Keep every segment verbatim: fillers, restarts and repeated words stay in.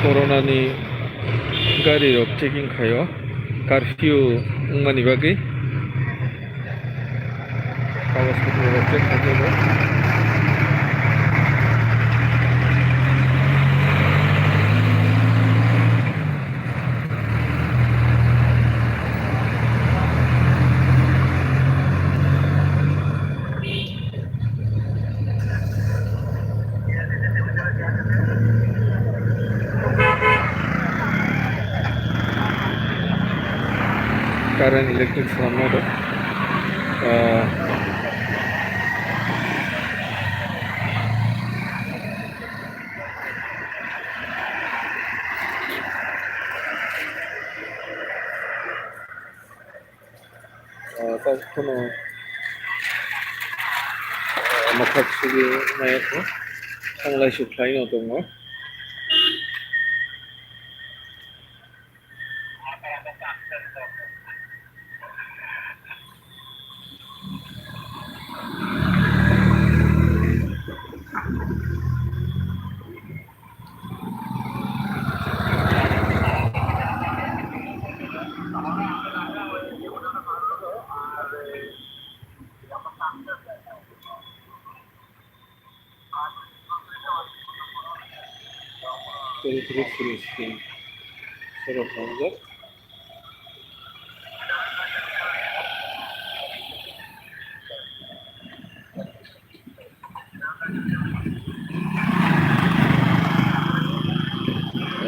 Corona ni gari rok checking khaio, curfew wngmani bagwi. Kagoj photo rok check khaijak. Current, electric swnamnai rok. Ah, ah, tei kheno, ah, mwkhak sugwi nai kho, thanglai su khlai no tongo. Tei tei sini sini sorok tongjak.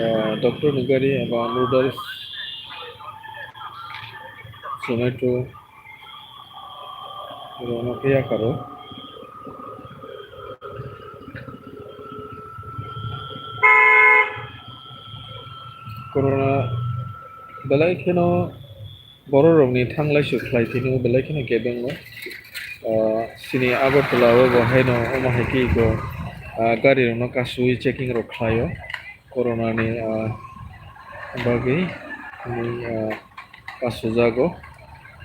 Ah, doctor ni gari eba noodles, Zomato, Rono khe yakaro. Corona belai kheno borok rokni thanglai su khlai tini belai kheno kebengo. Ah, sini Agartala o bo haino omo hai khe iko, ah, gari rokno kasui checking rok khlaio. Corona ni, ah, bagwi, ah, kasu jago,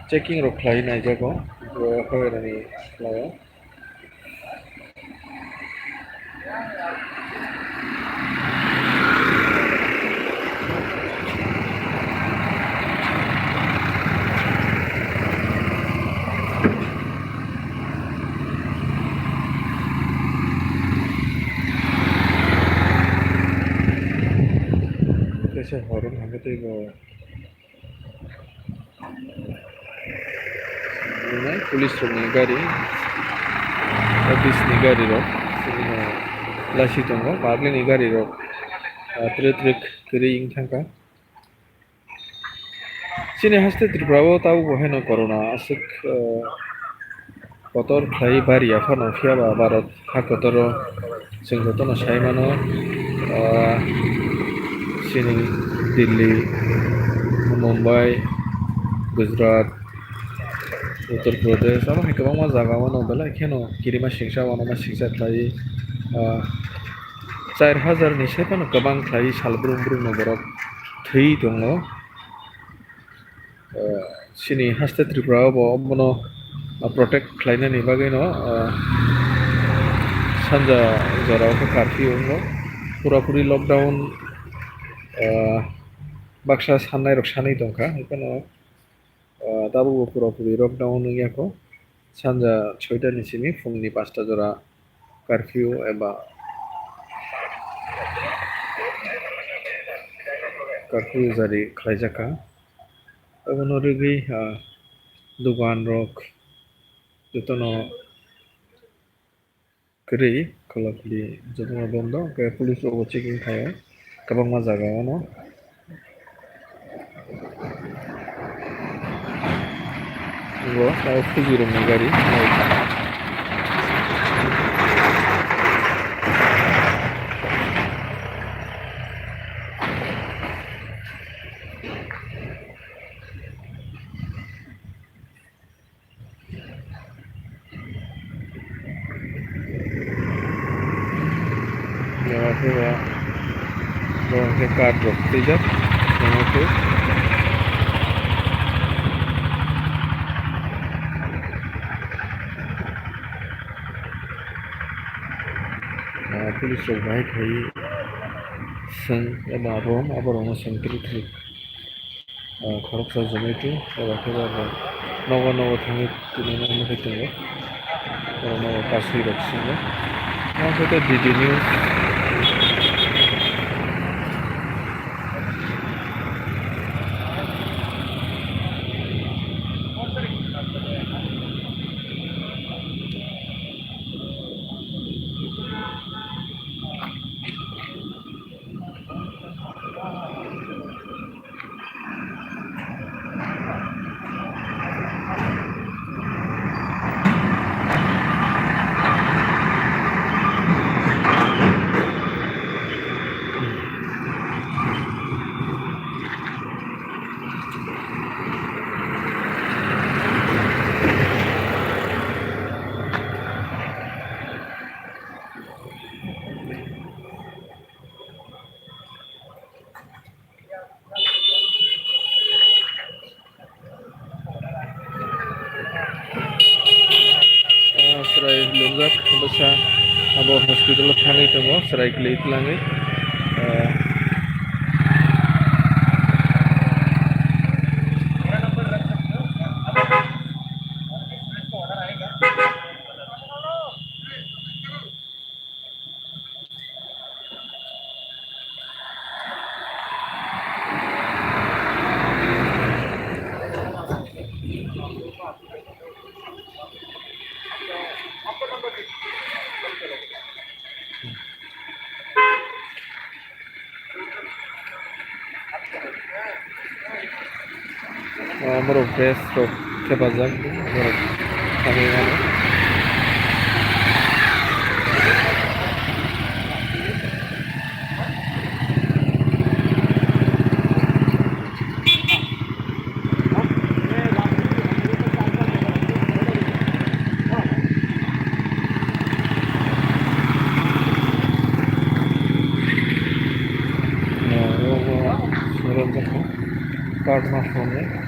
checking rok khlai nai jago, bo khe rani khlaio. Kaisa hor wng kha tei bo nai police rokni gari, office ni gari rok sini laisi tongo, public ni gari rok, ah, trek trek kwrwi wng thang kha. Chini haste Tripura o tabuk bo haino corona aswk, ah, kotor khlai bari ya phano, phiya ba Bharat ha kotoro chwng jotono sai mano, ah, chini Delhi, Mumbai, Gujarat, Uttar Pradesh, abo hai kwbangma jaga o no belai kheno kirima singsa uanama singsa khlai, ah, char hajar ni sai phano kwbang khlai sal brum brum no borok thwi tongo. Ah, chini haste Tripura o bo omono, ah, protect khlainani bagwi no, ah, sanja jora o khe curfew wngo, pura puri lockdown, ah, baksa sannai rok sanwi tongkha, hai phano, ah, tabuk bo pura puri lockdown wngya kho. Sanja soita ni simi phungni pasta jora curfew eba curfew jari khlaijak kha. Obono rwgwi, ah, dogan rok jotono kwrwi khwla khwli jotono bondo, hwnkhe police rok bo checking khaio kwbangma jaga o no. Bo tei fuji rokni gari. Eba, borok khe card rok twijak, omo khe. Ah, police rok bahai khai swng eba rom, aborokno swng twi twi. Ah, khoroksa Zomato, eba khe ba nogo nogo thangwi tini nugwi tongo. Oro nogo kasui rok swngo. Omo khe D D news. Ah, chwrai lumjak bwsa abo hospital o thangwi tongo, chwrai kwlwi twlangwi. Ah. Ah, borok dress rok thepajak, borok tangwi mano. Card ma phone.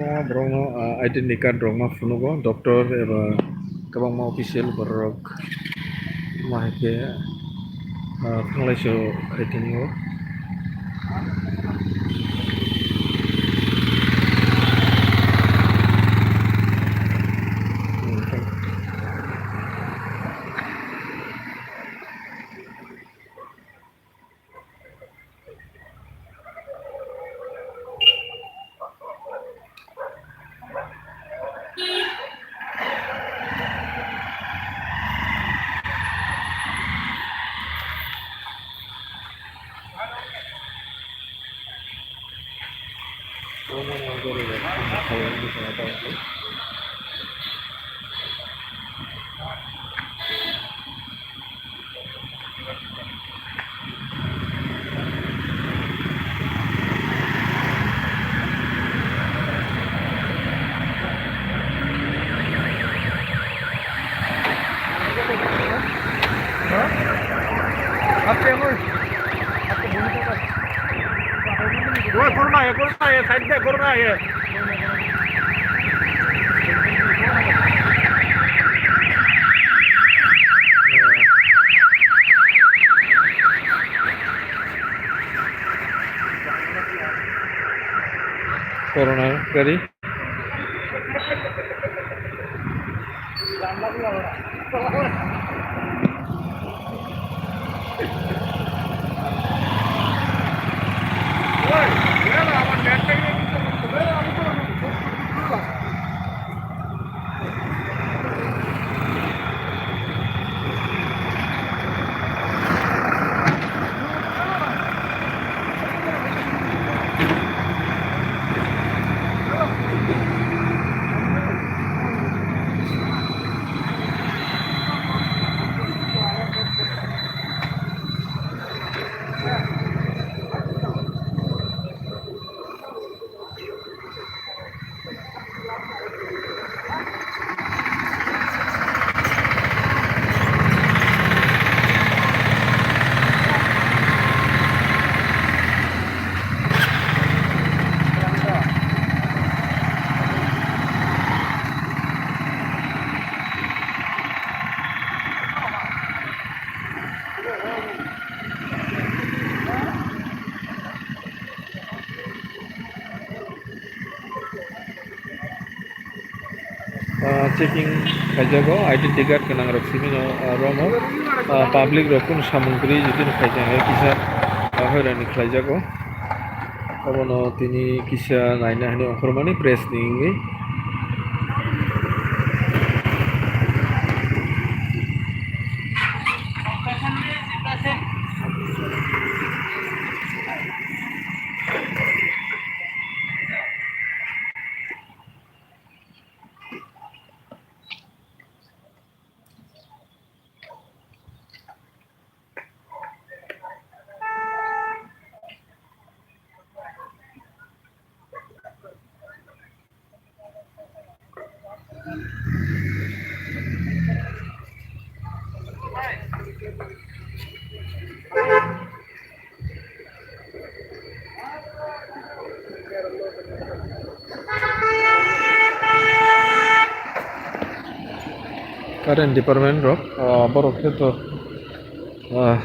Ah, borokno, ah, identity card rok ma phunugo, doctor eba kwbangma official borok ma hai khe, ah, thanglaiso khai tongo. Oye, corona, eh, corona, eh, side de, corona, eh. Corona gari. Ah, checking khaijago, identity card gwnang rok simi no, ah, romo, ah, public rok kunu samung kwrwi jodi no khaijak kisa, ah, hoirani khlaijago. Abono tini kisa naina hinwi ongkhormani press ni wngwi. Current department rok, ah, borok khe to, ah,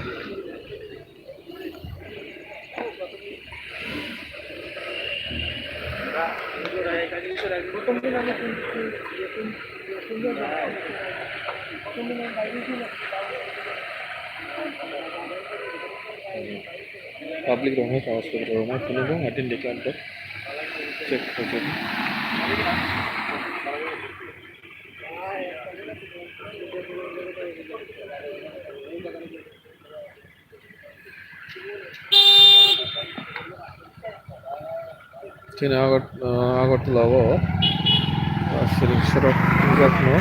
Public rok no kawas rok no phunukgo, identity card rok check khaijak. Chini Agar-, ah, Agartala o, ah, siring sorok wngjakno.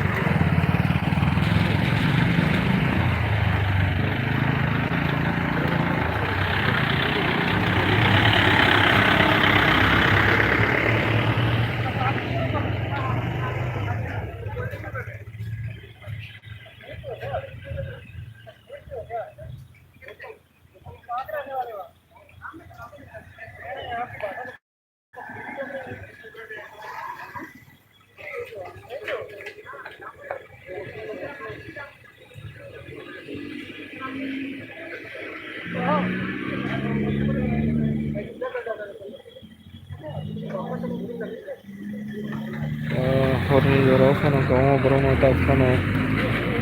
Ah, horni jorao phano kwbangma borokno tak phano,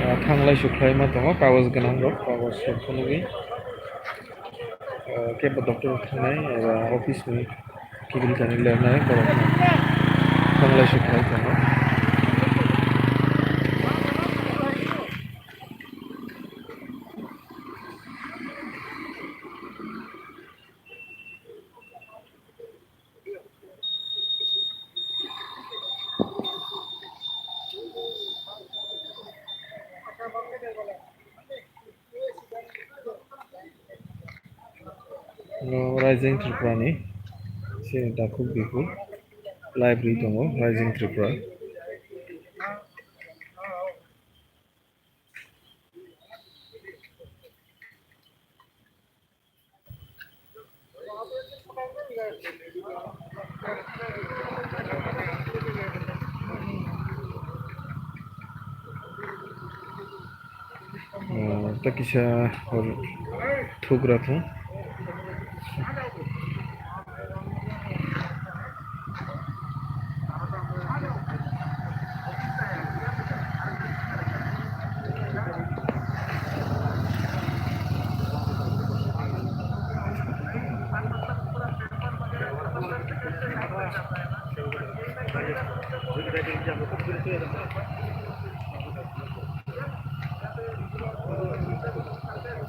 ah, thanglai suklaima tongo, kagoj gwnang rok, kagoj rok phunugwi. Ah, kebo doctor thangnai eba office ni kibil kani lernai borok thanglai suklai tongo. No, Rising Tripura ni sini takhuk bikhu library tongo, Rising Tripura. Oh, ta kisa hor thugra thung.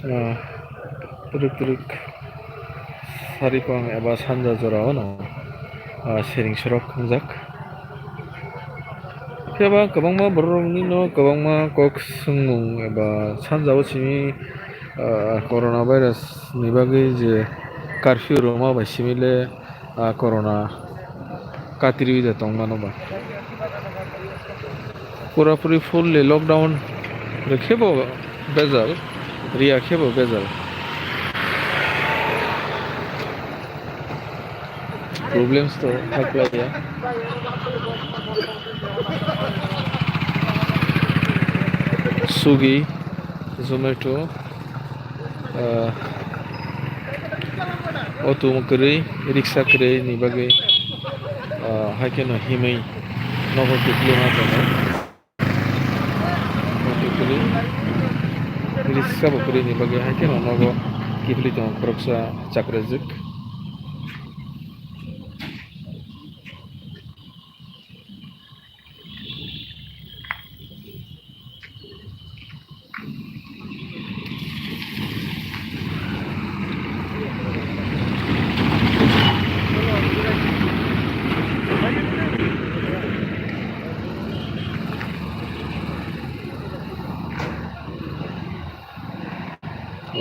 Ah, twrwk twrwk saripang eba sanja jorao no, ah, siring sorok wngjak. Phiya ba kwbangma borok rokni no kwbangma kok swngmung eba sanja o simi, ah, corona virus ni bagwi je curfew rwma bai simi le, ah, corona katirwi da tong mano ba. Pura puri fully lockdown rwkhe bo bejal, riya khe bo bejal. Problems to thaklaiya. Swiggy, Zomato, ah, auto kwrwi, riksa kwrwi ni bagwi, ah, hai kheno himwi nogo kiphilwi ma tongo. kwrwi, risa bo kwrwini bagwi hai kheno nogo kiphilwi tongo khoroksa chakrajwk.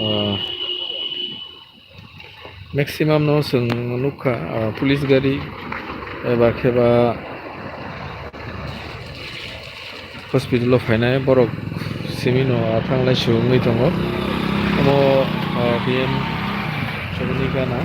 Ah. Maximum no chwng nukha, ah, police gari eba khe ba hospital o phainai borok simi no athang lai su wngwi tongo. Omo, ah, B M choboni gana.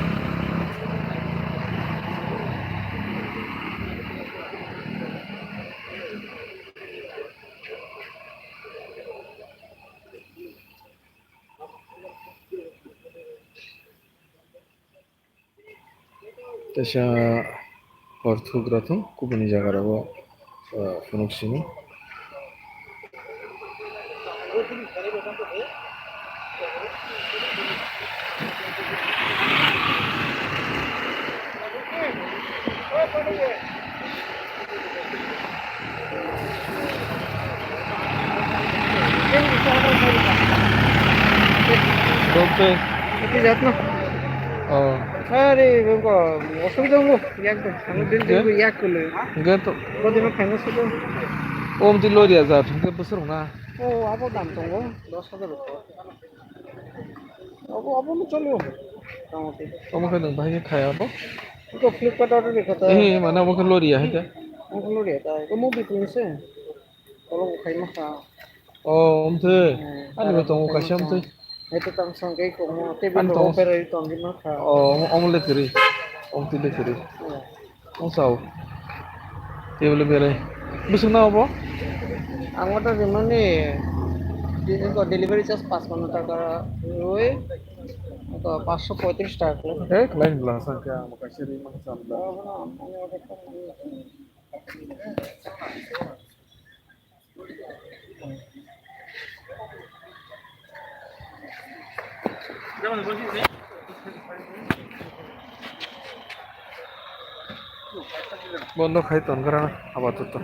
Teisa hor thugra thung kubuni jaga rogo, ah, phunuk simi. Doktor. Iti jat na. Oh. Are, bengko, osubidha wngkha, yak de, ang din din yak kule. Ge to. Bodi ma khango sudo. Om ti loria jat, hingke bwswk na. Oh, abo dam tongo, dos hajar. Abo, abo no cholio. Motamoti. Omo khe nwng bahai khe khai abo? Iko Flipkart order ni kota. Eh, mane omo khe loria hai khe? Omo khe loria ta. Iko movie tong se. Tolo bo khai ma kha. Oh, omthe. Eh, ani bo tongo kaisa omthe. Eto tang sang khe iko mo. Tei bo operai tong di ma kha. Oh, omo, omo le kwrwi. Omthe le kwrwi. Ongsao. Table berai. Bwswk na obo? Ang order rimani de-, delivery charge paanch pano taka rwi, paanch sho poitris taka. Eh, klai bla sa kya, mo kaisa ri ma sa bla. Bondo khai ton gra na, apatot.